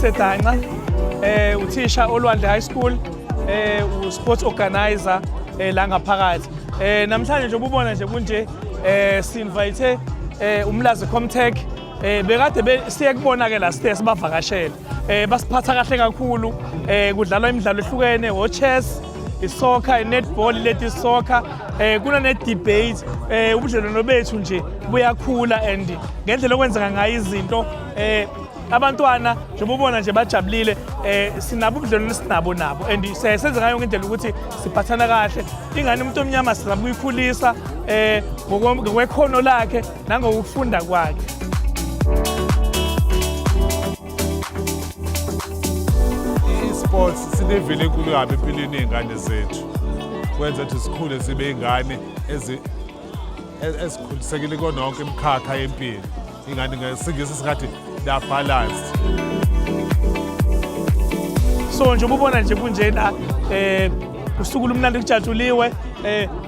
Mr Danca, uthisha oLwandle High School, u-sports organizer la ngaphakathi. Namhlanje nje ububona nje kunje si-invite uMlazi Comtech, bekade siye kubona ke la site sibavakashele. Basiphatha kahle kakhulu, kudlalwa imidlalo ehlukene, o-chess, isoccer, i-netball, ladies soccer, kuna ne-debate. Ubudlelwano bethu nje buyakhula and ngendlela okwenzeka ngayo izinto, abantwana njengoba ubona nje bajabulile. Sinabo ubudlelwano esinabo nabo and siyayenza ngayo ngendlela ukuthi siphathana kahle. Ingane umuntu omnyama sizama ukuyikhulisa ngokwekhono lakhe nangokufunda kwakhe. I-sports sinevele enkulu kabi empilweni yey'ngane zethu, kwenza ukuthi sikhule zibe iy'ngane ezikhulisekile kona yonke imikhakha yempilo. Ingane ngesingisi singathi they are balanced. So nje ububona nje kunjena, usuku lumnandi, kujatshuliwe.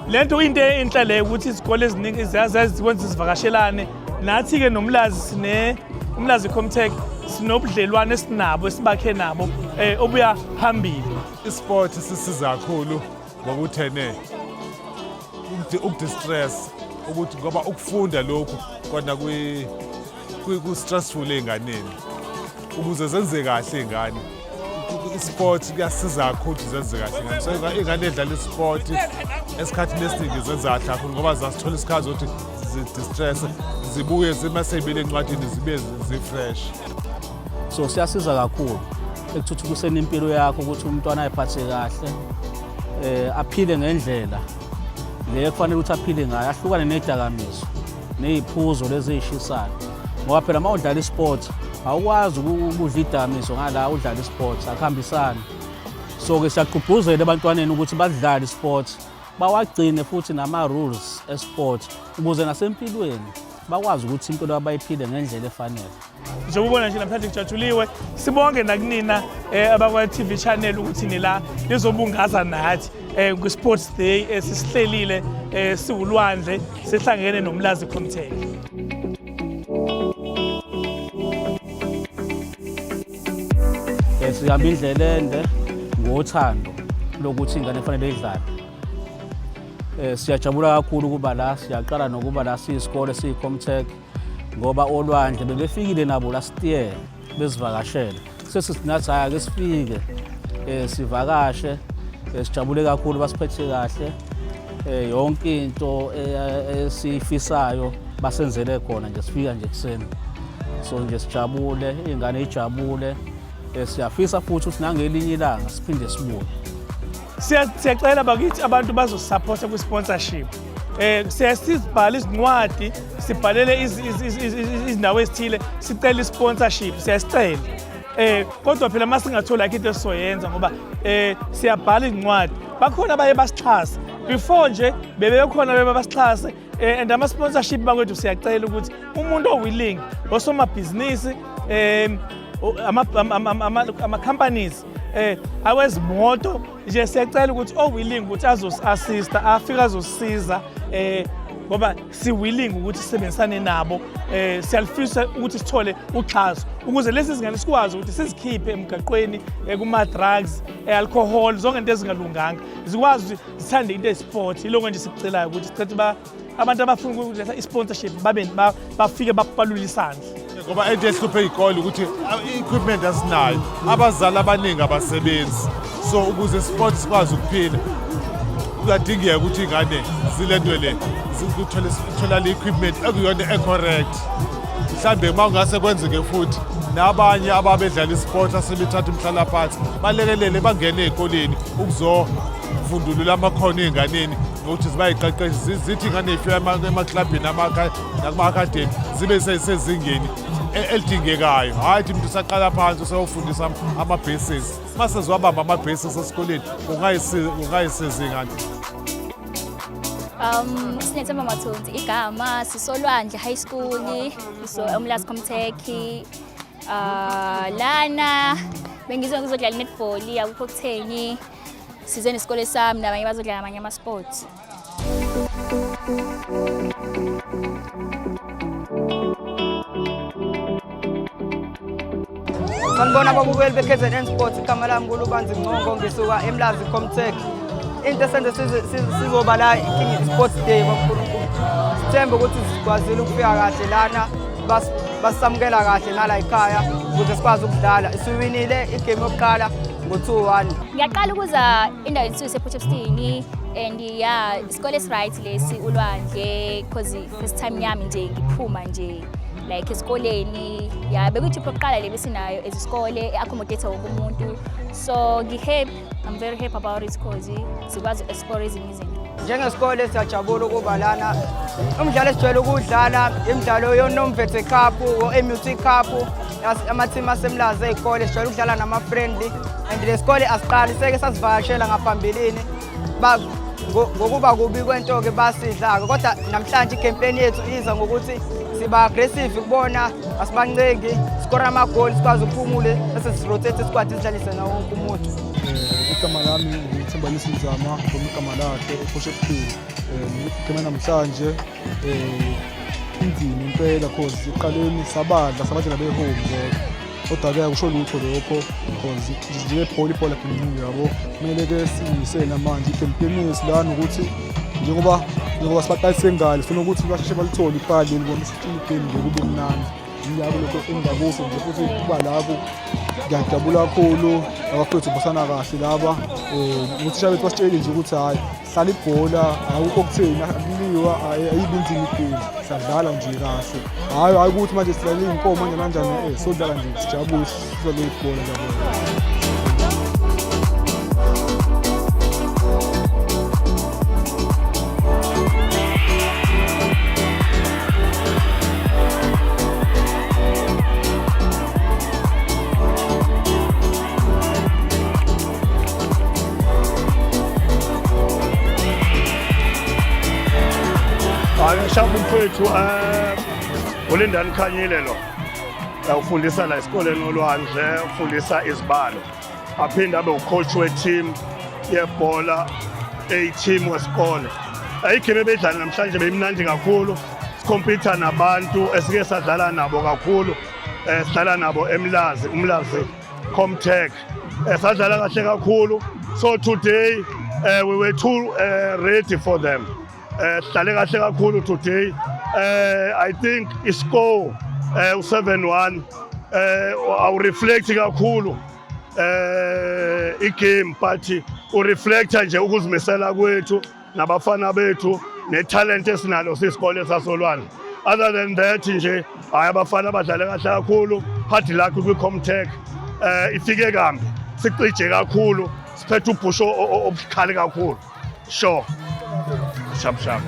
Lento into enhle le ukuthi izikole eziningi ziyakwenza zivakashelane nathi-ke noMlazi. Sine uMlazi Comtech, sinobudlelwane esinabo esibakhe nabo obuya phambili. I-sport sisiza kakhulu ngokuthene uku-distress ukuthi ngoba ukufunda lokhu kona ku-stressful ey'nganeni. Ukuze zenze kahle iy'ngane, i-sport kuyasiza kakhulu ukuthi zenze kahle ingane. So iy'ngane edlala i-sport esikhathini esiningi zenza kahle kakhulu ngoba zasithola isikhathi ukuthi zi-distress, zibuye zima sey'bile encwadini zibe zi-fresh. So siyasiza kakhulu ekuthuthukiseni impilo yakho ukuthi umntwana ayiphathe kahle, aphile ngendlela le kufanele ukuthi aphile ngayo, ahlukane nedakamizwa ney'phuzo lezi ey'shisayo, ngoba phela uma udlala i-sport awukwazi ukudla idamiso ngala udlala i-sport, akuhambisani. So-ke siyagqugquzela ebantwaneni ukuthi badlale i-sport, bawagcine futhi nama-rules e-sport ukuze nasempilweni bakwazi ukuthi impilo abayiphile ngendlela efanele. Njengoba ubona nje namhlanje kujatshuliwe. Sibonge nakunina abakwa-TV channel ukuthi nila nizobungaza nathi kwi-sports day esisihlelile siwuLwandle sihlangene noMlazi Comtech. Sihamba indlela ende ngothando lokuthi ingane kufanele idlale. Siyajabula kakhulu ukuba la, siyaqala nokuba la siyisikole siyi-Comtech, ngoba oLwandle bebefikile nabo last year bezivakashela. Sesithi nathi hhayi, ake sifike sivakashe. Sijabule kakhulu, basiphethe kahle. Yonke into esiyifisayo basenzele khona nje, sifika nje ekuseni. So nje sijabule, iy'ngane ijabule. Siyafisa futhi ukuthi nangelinye ilanga siphinde sibuye. Siyacela bakithi abantu bazosupporta kwi-sponsorship. Siya sizibhala izincwadi, sibhalele izindawo ezithile, sicela i-sponsorship, siyasicela. Kodwa phela masingathola into esizoyenza ngoba siyabhala izincwadi. Bakhona abaye basixhase. Before nje bebekhona bebe basixhase, and ama sponsorship bakwethu, siyacela ukuthi umuntu o-willing, osomabhizinisi, ama companies awezimoto nje, siyacela ukuthi o-willing ukuthi azosi-assista afike azosisiza, ngoba si-willing ukuthi sisebenzisane nabo. Siyalifisa ukuthi sithole uxhaso ukuze lezi zingane sikwazi ukuthi sizikhiphe emgaqweni, kuma-drugs, alcohol, zonke into ezingalunganga, zikwazi ukuthi zithande into eyi-sport. Yiloko nje sikucelayo ukuthi sicela abantu abafuna ukuletha i-sponsorship babe bafike babalule isandla. Ngoba into ehluphe iy'kole ukuthi i-equipment asinayo, abazali abaningi abasebenzi, so ukuze sport sikwazi ukuphila kuyadingeka ukuthi iy'ngane zilento le zithola le equipment ekuyona e-correct. Mhlawumbe uma kungase kwenzeke futhi nabanye ababedlala isport asebethatha umhlalaphansi balekelele bangene ey'koleni ukuzovundulula amakhono ey'nganeni ngokuthi zibayiqeqeshe, zithi ingane ifika emaklabhini nakuma-academy zibe sezingeni elidingekayo, hhayi ukuthi umuntu usaqala phansi useyofundisa ama-basis. Uma seziwabamba ama-basis esikoleni kungayisiza ingane. Sinethemba Mathonsi igama, sisoLwandle High School, so Umlazi Comtech. Lana bengizwe ngizodlala netball, akukho kutheni. Size nesikole sami nabanye bazodlala amanye ama sports. Sanibona ababukeli be-KZN Sports, igama lami nguLubanzi Ngcongo, ngisuka eMlazi Comtech. Into esenze sizoba la King Sports Day kwaNkulunkulu. Sithembe ukuthi sikwazile ukufika kahle lana, basamukela kahle nala ekhaya ukuze sikwazi ukudlala. Siwinile igame yokuqala ngo-2-1. Ngiyaqala ukuza endaweni suku sePort Shepstone and yeah, isikole esi-right lesi uLwandle, cause first time yami nje ngiphuma nje like esikoleni. Yeah, bekuyi-trip yokuqala le besinayo as isikole e-accommodate wonke umuntu, so ngi-happy, I'm very happy about it cause sikwazi u-explore ezinye izinto. Njengesikole siyajabula ukuba lana. Umdlalo esijwayele ukuwudlala imidlalo yoNomvethe Cup, o-MUT Cup, amathimu aseMlazi ey'kole sijwayele ukudlala nama-friendly, and le sikole asiqali, seke sasivakashela ngaphambilini. Ngokuba kubi kwento-ke basidla-ke, kodwa namhlanje i-game plan yethu iza ngokuthi siba aggressive kubona, asibancengi, sikora amagoli, sikwazi ukuphumule bese sirotate isquad, sidlalise nawo wonke umuntu. Igama lami nguThembalisi Nzama from igama lakhe ePort Shepstone. Igame namhlanje inzima impela cause ekuqaleni sabadla sabadlela be-home kodwa kodwa-ke akusho lutho lokho cause njengebhola ibhola giminile yabo, kumele-ke sizimisele namanje. I-game plan yethu lana ukuthi njengoba sibaqalise ngale, sifuna ukuthi basheshe balithole ipali leli bona sicine igame nje kube mnandi. Yingakho lokho engingakusho nje, futhi kuba lapho ngiyajabula kakhulu, abafethu basana kahle laba. Uthisha bethu basitshelile nje ukuthi hhayi, hlala ibhola, akukho okutheni, akuliwa, ayibi inzima igame, sadlala nje kahle. Hhayi hhayi ukuthi manje sidlala iy'nkomo manje kanjani, sodlala nje sijabule, sidlale ibhola njabona. Hayi, ngishaya umfowethu uLindani Khanyile lo. Ufundisa la esikoleni oLwandle, ufundisa izibalo. Aphinde abe ucoach we-team yebhola, eyi-team wesikole. Igame ebedlala namhlanje beyimnandi kakhulu. Sikhompyutha nabantu esike sadlala nabo kakhulu. Sidlala nabo eMlazi, uMlazi Comtech. Sadlala kahle kakhulu. So today we were too ready for them. Sidlale kahle kakhulu today. I think iscore u7-1 awureflect kakhulu igame, but ureflecta nje ukuzimisela kwethu nabafana bethu netalent esinalo sisikole sasoLwandle. Other than that nje, hayi, abafana badlale kahle kakhulu. Hard luck kwi-Comtech, ifike kambi, sicije kakhulu, siphethe ubhusho obukhali kakhulu. Sure, sharp sharp.